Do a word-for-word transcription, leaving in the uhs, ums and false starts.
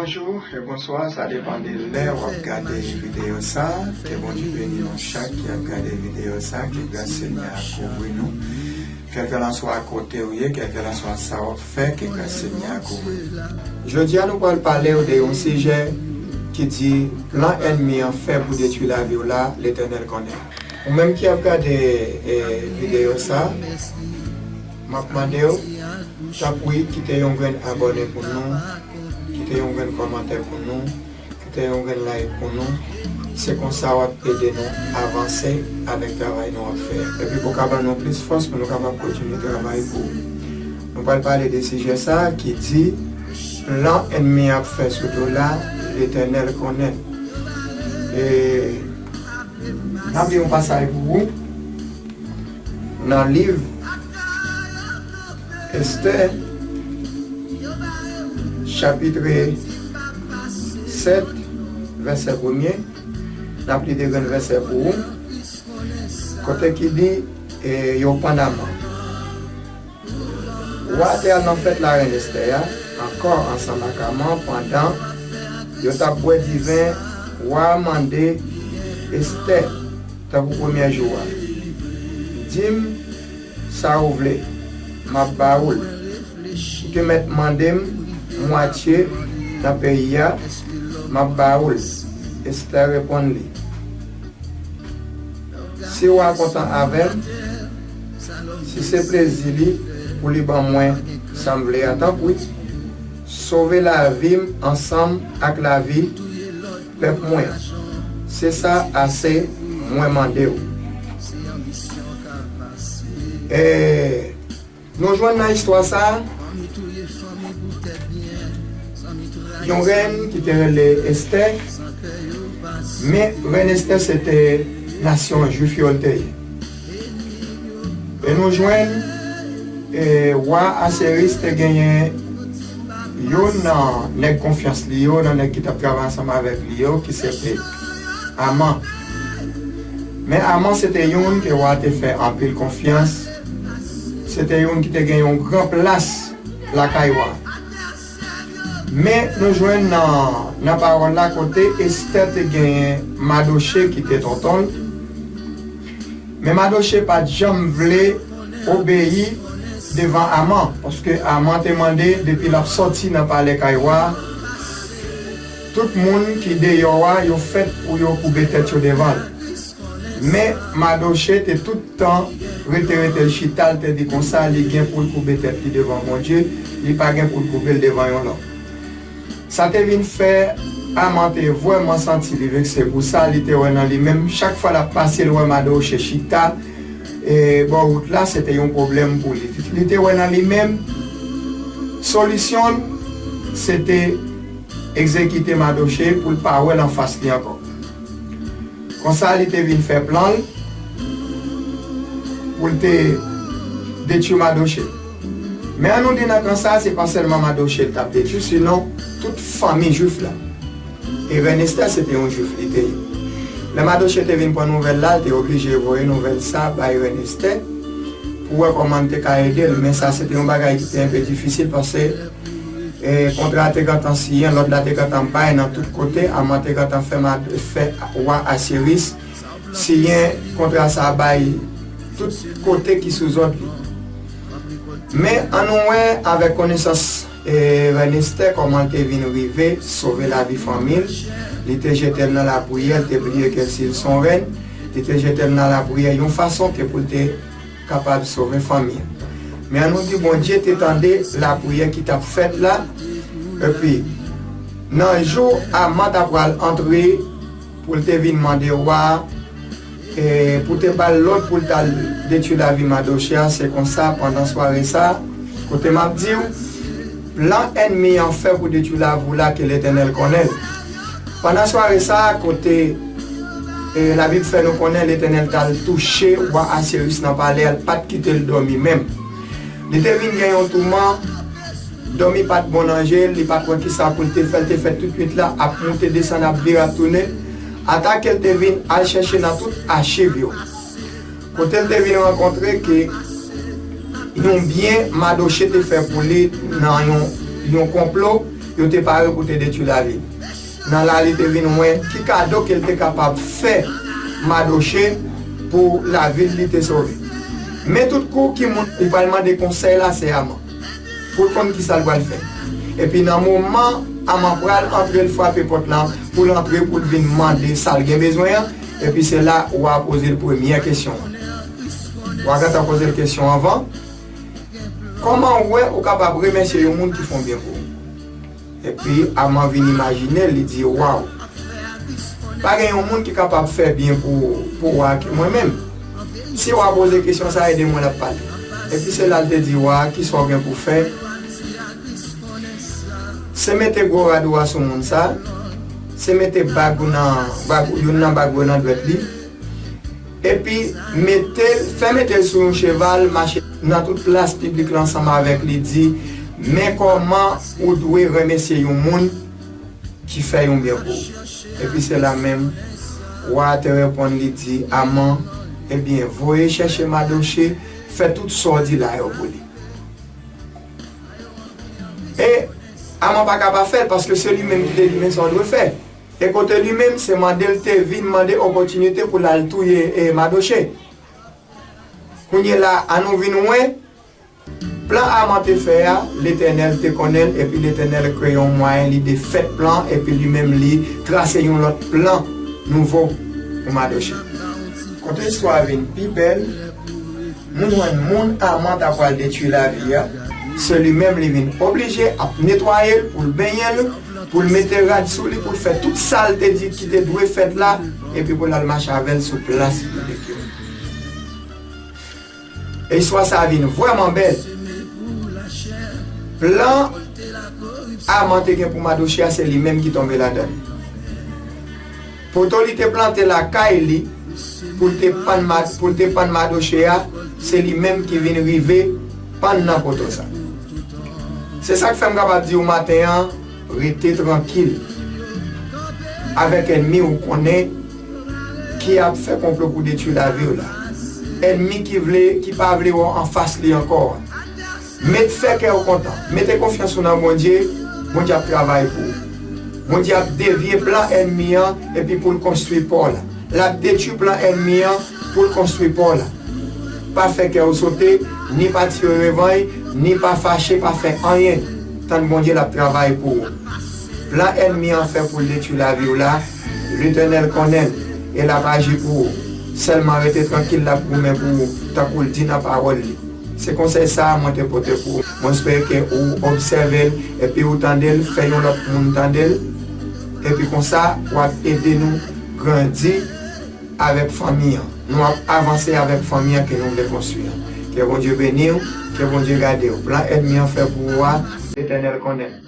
Bonjou e bonswa, sa depann de lè w ap gade videyo sa. Ke Bondye beni nou chak ki ap gade videyo sa, ke gras Senyè a kouvri nou. Kèlkelanswa kote w ye, kèlkelanswa sa w ap fè, ke gras Senyè a kouvri w. Jodi a nou pral pale w de yon sijè ki di plan ènmi an fè pou detwi lavi w la, Letènèl konnen. Ou menm ki ap gade e, videyo sa, m ap mande w, tanpri kite yon grenn abòne pou nou, kite yon grenn kòmantè pou nou, kite yon grenn like pou nou. Se konsa w ap ede nou avanse avèk travay nou ap fè. Epi pou ka ban nou plis fòs pou nou kapab kontinye travay pou ou. Nou pral pale de sijè sa a ki di plan ènmi ap fè sou do la, Letènèl konnen. E n ap li yon pasaj pou ou nan liv Estè, chapit sèt, vèsè premye. N ap li de grenn vèsè pou ou, kote ki di e, yo pann Aman. Wa a te al nan fèt larèn Estè a ankò ansanm ak Aman. Pandan yo t ap bwè diven, wa a mande Estè, tankou premyè jou a, di m sa ou vle, m ap ba ou l. Ou te mèt mande m mwatye nan peyi a, m ap ba ou l. Estè reponn li, si wa kontan avè m, si se plezi li pou li ban mwen sa m vle a, tanpri, sove lavi m ansanm ak lavi pèp mwen. Se sa ase mwen mande w. E nou jwenn nan istwa sa a yon rèn ki te rele Estè, men rèn Estè se te nasyon jwif yo l te ye. E nou jwenn e, wa Aseris te genyen youn nan nèg konfyans li yo, nan nèg ki t ap travay ansanm avèk li yo, ki se te Aman. Men Aman se te youn ke wa te fè anpil konfyans. Se te youn ki te gen yon gran plas lakay wa. Men nou jwenn nan, nan pawòl la kote Estè te genyen Madoche ki te tonton l. Men Madoche pa t janm vle obeyi devan Aman, paske Aman te mande depi l ap sòti nan palè kay wa a, tout moun ki deyò a, yo fèt pou yo koube tèt yo devan l. Men Madoche te tout tan rete, rete l chita, l te di konsa, li gen pou l koube tèt li devan Bondye, li pa gen pou l koube l devan yon lòm. Sa te vin fè Aman te vrèman santi li vekse pou sa, li te wè nan li menm, chak fwa l ap pase, l wè Madoche chita e, bò wout la, se te yon pwoblèm pou li. Li te wè nan li menm, solisyon l, se te egzekite Madoche pou l pa wè l anfas li ankò. Konsa, li te vin fè plan l pou l te detwi Madoche. Men ann nou di nan kan sa, se pa sèlman Madoche l t ap detwi, sinon tout fanmi jwif la. E rèn Estè se te yon jwif li te ye. Lè Madoche te vin pran nouvèl la, l te oblije voye nouvèl sa bay rèn Estè pou wè kòman l te ka ede l. Men sa se te yon bagay ki te enpe difisil, paske e, kontra a te gentan siyen, lòd la te gentan bay nan tout kote, Aman te gentan fè, fè wa Asiris siyen kontra sa a bay tout kote ki sou zòd li. Men ann nou wè avèk konesans e, rèn Estè kòman l te vin rive sove lavi fanmi l. Li te jete l nan lapriyè, li te bliye ke si l se yon rèn, li te jete l nan lapriyè yon fason ke pou l te kapab sove fanmi an. Men ann nou di Bondye te tande lapriyè ki t ap fèt la, epi nan jou Aman ta pral antre pou l te vin mande wa a, e, pou te ba l lòd pou l t al detwi lavi Madoche a, se konsa, pandan sware sa a, kote m ap di w, plan ènmi an fè pou detwi lavi w la, ke Letènèl konnen l. Pandan sware sa a, kote, e, Labib fè nou konnen Letènèl t al touche wa Asiris nan palè a, l pa t kite l dòmi menm. Li te vin gen yon touman, dòmi pa t bon nan je l, li pa t wè kisa pou l te fè, l te fè tout nwit la ap moute desann, ap vire, ap tounen, ata ke l te vin al chèche nan tout achiv yo. Kote l te vin rankontre ke yon byen Madoche te fè pou li nan yon, yon konplo, yo te pare pou te detwi lavi l. Nan la, li te vin wè ki kado ke l te kapab fè Madoche pou lavi l li te sove. Men tout kou ki moun li pral mande konsèy la, se Aman. Pou l konn ki sa l pral fè. Epi nan moman Aman pral antre, l frape pòt la, pou l antre, pou l vin mande sa l gen bezwen an, epi se la wa a poze l premyè kesyon an. Wa a gentan poze l kesyon anvan. Kòman w wè ou kapab remèsye yon moun ki fè yon byen pou ou? Epi Aman vin imajine, li di, waw, pa gen yon moun ki kapab fè byen pou, pou wa ke mwen menm. Si wa poze kesyon sa, e de mwen l ap pale. Epi se la l te di wa, kisa w gen pou fè? Se mete gwo rad ou a sou moun sa, se mete bag ou nan, bag, youn nan bag ou nan dwèt li, epi mete l, fè mete l sou yon cheval, mache nan tout plas piblik la ansanm avèk li, di, men kòman ou dwe remèsye yon moun ki fè yon byen pou ou. Epi se la menm, wa a te reponn, li di, Aman, ebyen, voye chèche Madoche, fè tout sa w di la yo pou li. E Aman pa ka pa fè l, paske se li menm ki te di men sa w dwe fè. E kote li menm, se mande l te vin mande opòtinite pou l al touye, e, Madoche. Kounye la, ann nou vin wè, plan Aman te fè a, Letènèl te konnen l, epi Letènèl kreye yon mwayen, li defèt plan, epi li menm li trase yon lòt plan nouvo pou Madoche. Kote istwa a vin pi bèl, nou jwenn moun Aman ta pral detwi lavi a, se li menm li vin oblije ap netwaye l, pou l benyen l, pou l mete rad sou li, pou l fè tout sa l te di ki te dwe fèt la, epi pou l al mache avè l sou plas piblik yo. E istwa sa a vin vrèman bèl. Plan Aman te gen pou Madoche a, se li menm ki tonbe ladan l. Poto li te plante lakay li pou l te pann, pou l te pann Madoche a, se li menm ki vin rive pann nan poto sa. Se sa k fè m kapab di w maten an, rete trankil avèk ènmi ou konnen ki ap fè konplo pou detwi lavi w la. Ènmi ki vle, ki pa vle wè w anfas li ankò an. Met, fè kè w kontan. Mete konfyans ou nan Bondye, Bondye ap travay pou ou. Bondye ap devye plan ènmi an epi pou l konstwi pa w la. L ap detwi plan ènmi an pou l konstwi pa w la. Pa fè kè w sote, ni pa tire revanj, ni pa fache, pa fè anyen. Tann Bondye l ap travay pou ou. Plan ènmi an fè pou l detwi lavi w la, Letènèl konnen l, e l ap aji pou ou. Sèlman rete trankil, l ap goumen pou ou, tankou l di nan pawòl li. Se konsèy sa a mwen te pote pou ou. Mwen espere ke ou obsève l, epi ou tande l, fè yon lòt moun tande l, epi konsa, w ap ede nou grandi avèk fanmi an. Nou ap avanse avèk fanmi an ke nou vle konstwi an. Ke Bondye beni w, ke Bondye gade w. Plan ènmi an fè pou ou a, Letènèl konnen.